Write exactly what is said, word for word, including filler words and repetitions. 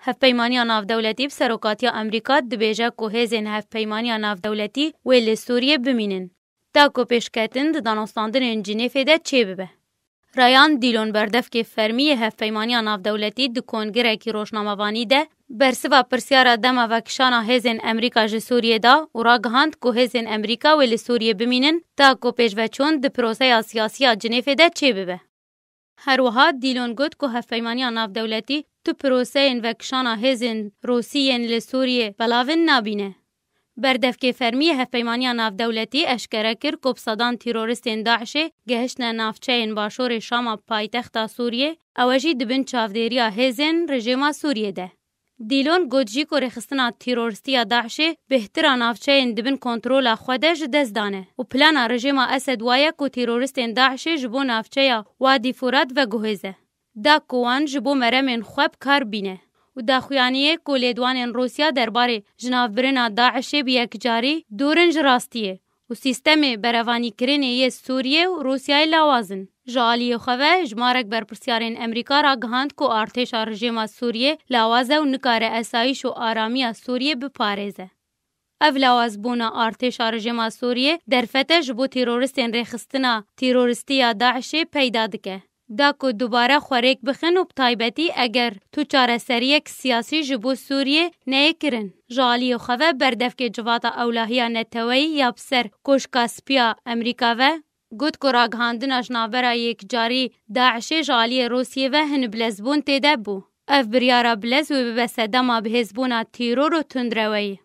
Hevpeymaniya navdewletî bi serokatiya Amerîka dibêje ku hêzên Hevpeymaniya Navdewletî wê li Sûriyê bimînin, ta ku pêşketin di danûstandinên Cinêfê de çêbibe. Ryan Dillon, berdevkê fermî yê Hevpeymaniya Navdewletî, di kongirekî rojnamevanî de bersiva pirsyara dema vekişana hêzên Amerîka ji Sûriyê da û ragihand ku hêzên Amerîka wê li Sûriyê bimînin, ta ku pêşveçûn di proseya siyasî ya Cinêfê de çêbibe. Her wiha Dillon got ku Hevpeymaniya Navdewletî tu proseyên vekişana hêzên Rûsî yên li Sûriyê belavin nabîne. Berdevkê fermî yê Hevpeymaniya Navdewletî eşkere kir ku bi sedan teroristên DAIŞê gehiştine navçeyên başûrê Şama, paytexta Sûriyê, ewe jî di bin çavdêriya hêzên rejîma Sûriyê de. Dillon got jî ku rêxistina teroristî ya DAIŞê bêhtir a navçeyên di bin kontrola xwe de ji dest dane û plana rejîma Esed wa ye ku teroristên DAIŞê ji bo navçeya Wadî Furat veguhêze, da ku wan ji bo meremên xwe bi kar bîne û daxuyaniyê ku lêdwanên Rûsya derbarê jinavbirina DAIŞê bi yekcarî dûr in ji rastiyê û sîstemê berevanîkirinê yê Sûriyê û Rûsyayê lawaz in. Ji aliyê xwe ve, jimarek berpirsyarên Amerîka ragihand ku artêşa rejîma Sûriyê lawaz e û nikare esayîş û aramiya Sûriyê biparêze. Ev lawazbûna artêşa rejîma Sûriyê derfet e ji bo teroristên rêxistina teroristî ya DAIŞê peyda dike, da ku dubare xwe rêk bixin û bi taybetî eger tu çareseriyek siyasî ji bo Sûriyê neyê kirin. Ji aliyê xwe ve, berdevkê Civata Ewlahiya Neteweyî ya bi ser Koşka Spî ya Amerîka ve got ku ragihandina ji navbera yekcarî DAIŞê ji aliyê Rûsiyê ve hin bilezbûn tê de bû. Ev biryara bilez wê bibe sedema bihêzbûna teror û tundreweyî.